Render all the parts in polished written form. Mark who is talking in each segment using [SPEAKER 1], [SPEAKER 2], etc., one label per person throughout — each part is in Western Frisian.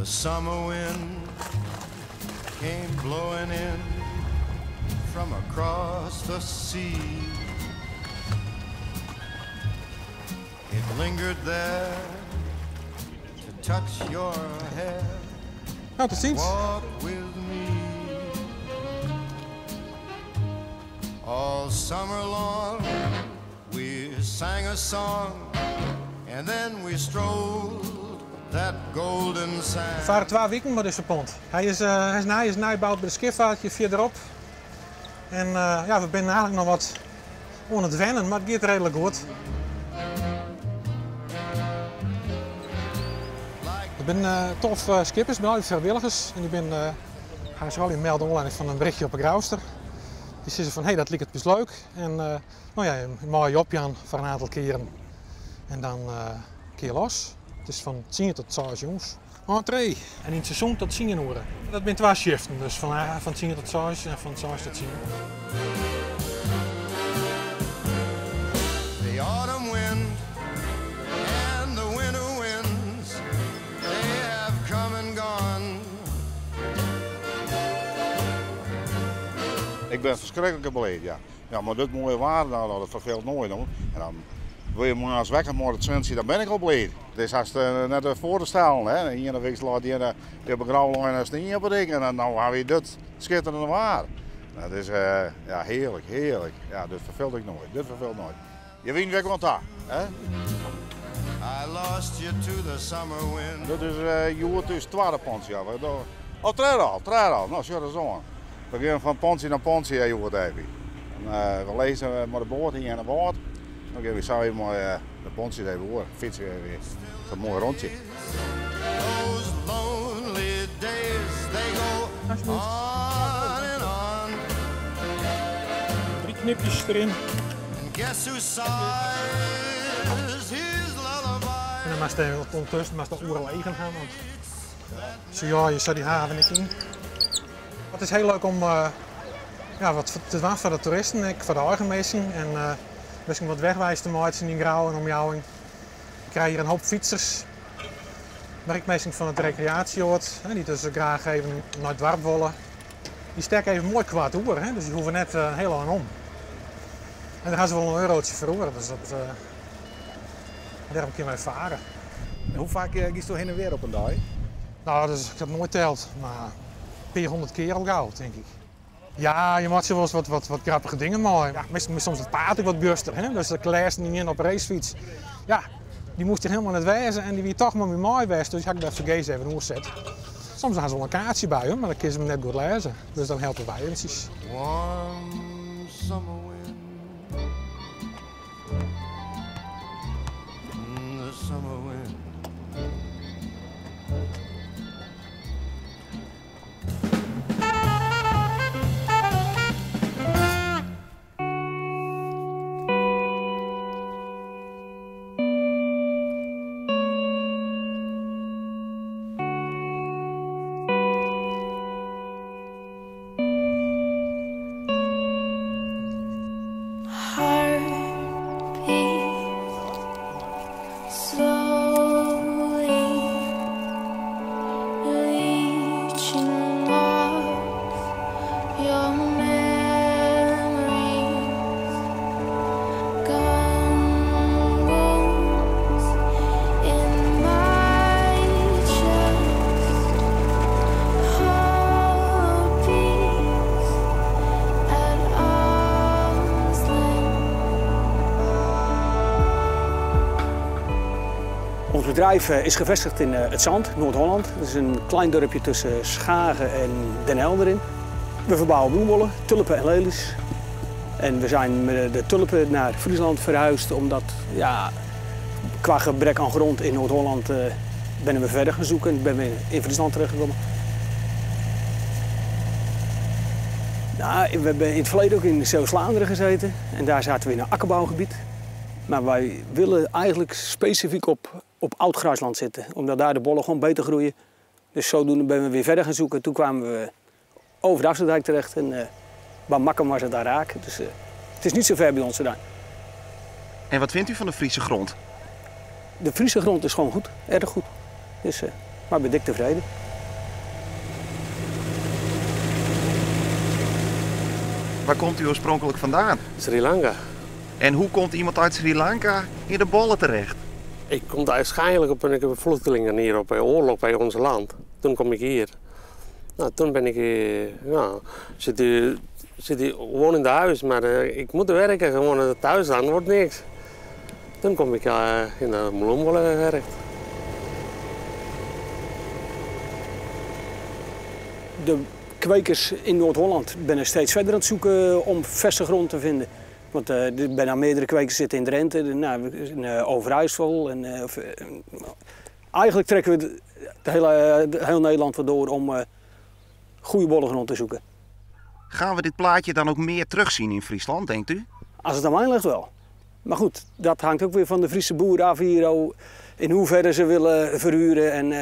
[SPEAKER 1] The summer wind came blowing in from across the sea. It lingered there to touch your hair.
[SPEAKER 2] Nou, tot ziens.
[SPEAKER 1] Walk with me. All summer long we sang a song and then we strolled that golden sand.
[SPEAKER 2] We faren 2 wiken mei dizze pont. Hy is, uh, hy is nij, is nijboud by de skipvaartje fierderop. En uh, ja, we binne eigenlik noch wat oan it wennen, mar it giet reedlik goed. Der binne uh, tof uh, skippers, binne allegear frijwilligers. En dy binne, uh, ha se allegear meld oanlieding fan in berichtje op de Grouster. Dy sizze fan, hey, dat liket ús leuk. En uh, no ja, je meie je opjaan foar in oantal kearen. En dan uh, kear los. It is fan 10 tot 6 jûns. Entree! En yn it seizoen tot 10 oere. Dat binne twa shiften, dus fan, fan 10 tot 6 en fan 6 tot 10.
[SPEAKER 1] The autumn wind and the winter winds, they have come and gone.
[SPEAKER 3] Ik ben ferskriklik bliid, ja. Ja, mar dit moaie waar, nou, dat ferfeelt noait. En dan wurd je moarns wekker mei it sintsje, dan bin ik al bliid. It is hast net foar te stellen. Hè. Iene wyks leit hjir op de Grouwlein en snie op de dyk en dan no ha wy dit skitterende waar. Dat is ja, hearlik, hearlik. Ja, dit ferfeelt ek noait. Dit ferfeelt noait. Je wiene wer gewoan ta. Hè?
[SPEAKER 1] I lost you to the summer wind.
[SPEAKER 3] Dit is hjoed ús twadde pontsje. Oh, tredde al, tredde al. No, sjoch ris oan. We gean fan pontsje nei pontsje hjoed even. En, we lizze mei de boat yn Earnewâld. Dan gean we sa even mei de pontsjes even oer. Fytse we even sa'n moai rondje.
[SPEAKER 1] Those lonely days, they go on and on.
[SPEAKER 2] Drie knipjes erin.
[SPEAKER 1] And guess who sighs his lullaby?
[SPEAKER 2] En dan moatst even ûndertusken moatst oeral eagen ha, want se jeie sa dy haven ek yn. It is hiel leuk om uh, ja, wat te dwaan foar de toeristen, ek foar de eigen minsken. En uh, miskien wat wegwijs te meitsjen yn Grou en omjouwing. We krije hjir in hoop fytsers, mar ek minsken fan it rekreaasjeoard, dy't dus graach even nei it doarp wolle. Dy stekke even moai koart oer, hè, dus dy hoege net in hiel ein om. En dêr ha se wol in eurootsje foar oer, dus dat, uh, dêrom kinne wy fare.
[SPEAKER 4] En hoe faak giest do hinne en wer op in dei?
[SPEAKER 2] Nou, dus, ik ha it noait teld, mar in pear hûndert kear al gau, tink ik. Ja, je meitsje wolris wat, wat, wat grappige dingen mei. Ja, miskien soms it paad ek wat bjuster, hè? Dus ik lêsde ien op racefyts. Ja, dy moast der hielendal net wêze en dy wie toch mei my mei west, dus ha ik der fergees even oerset. Soms ha se wol in kaartsje by him, mar dan kinne se him net goed lêze. Dus dan helpe wy eventsjes.
[SPEAKER 1] Warm summer wind. The summer wind.
[SPEAKER 5] Ons bedrijf is gevestigd in Het Zand, Noord-Holland. Dat is een klein dorpje tussen Schagen en Den Helder in. We verbouwen bloembollen, tulpen en lelies. En we zijn met de tulpen naar Friesland verhuisd omdat ja, qua gebrek aan grond in Noord-Holland ben we verder gaan zoeken en ben we in Friesland terechtgekomen. Nou, we hebben in het verleden ook in Zeeuws-Vlaanderen gezeten en daar zaten we in een akkerbouwgebied. Maar wij willen eigenlijk specifiek op oud grasland zitten, omdat daar de bollen gewoon beter groeien. Dus zodoende ben we weer verder gaan zoeken. Toen kwamen we over de Afsluitdijk terecht en bij Makkum was het daar raak. Dus het is niet zo ver bij ons vandaan.
[SPEAKER 6] En wat vindt u van de Friese grond?
[SPEAKER 5] De Friese grond is gewoon goed, erg goed. Dus Maar ik ben dik tevreden.
[SPEAKER 6] Waar komt u oorspronkelijk vandaan?
[SPEAKER 7] Sri Lanka.
[SPEAKER 6] En hoe komt iemand uit Sri Lanka in de bollen terecht?
[SPEAKER 7] Ik kom waarschijnlijk op een vluchtelingen hier op oorlog bij ons land. Toen kom ik hier. Nou, toen ben ik, ja, zit, zit gewoon in de huis, maar ik moet werken, gewoon thuis dan wordt niks. Toen kom ik in de bloembollen gewerkt.
[SPEAKER 5] De kwekers in Noord-Holland zijn steeds verder aan het zoeken om verse grond te vinden. Want er bijna meerdere kwekers zitten in Drenthe, nou, in Overijssel. En, eigenlijk trekken we het hele, heel Nederland wel door om goede bollengrond te zoeken.
[SPEAKER 6] Gaan we dit plaatje dan ook meer terugzien in Friesland, denkt u?
[SPEAKER 5] Als het aan mij ligt wel. Maar goed, dat hangt ook weer van de Friese boeren af hier, in hoeverre ze willen verhuren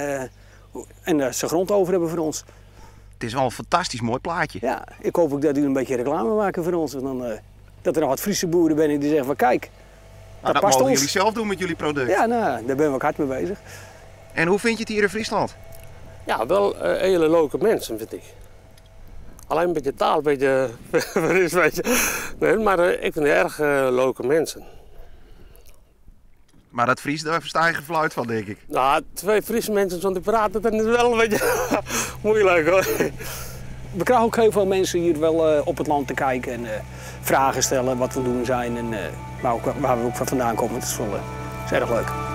[SPEAKER 5] en dat ze grond over hebben voor ons.
[SPEAKER 6] Het is wel een fantastisch mooi plaatje.
[SPEAKER 5] Ja, ik hoop ook dat jullie een beetje reclame maken voor ons. En dan, dat er nog wat Friese boeren zijn die zeggen van kijk,
[SPEAKER 6] dat, dat
[SPEAKER 5] past
[SPEAKER 6] mogen
[SPEAKER 5] ons.
[SPEAKER 6] jullie zelf doen met jullie product.
[SPEAKER 5] Ja, nou, daar ben we ook hard mee bezig.
[SPEAKER 6] En hoe vind je het hier in Friesland?
[SPEAKER 7] Ja, wel hele leuke mensen vind ik. Alleen een beetje taal, een beetje, een beetje. Nee, maar ik vind het erg leuke mensen.
[SPEAKER 6] Maar dat Fries, daar versta je geen fluit van, denk ik.
[SPEAKER 7] Nou, twee Friese mensen zonder praten, dat is wel een beetje moeilijk hoor.
[SPEAKER 5] We krijgen ook heel veel mensen hier wel op het land te kijken en vragen stellen wat we doen zijn en waar we ook vandaan komen. Het is, wel, is erg leuk.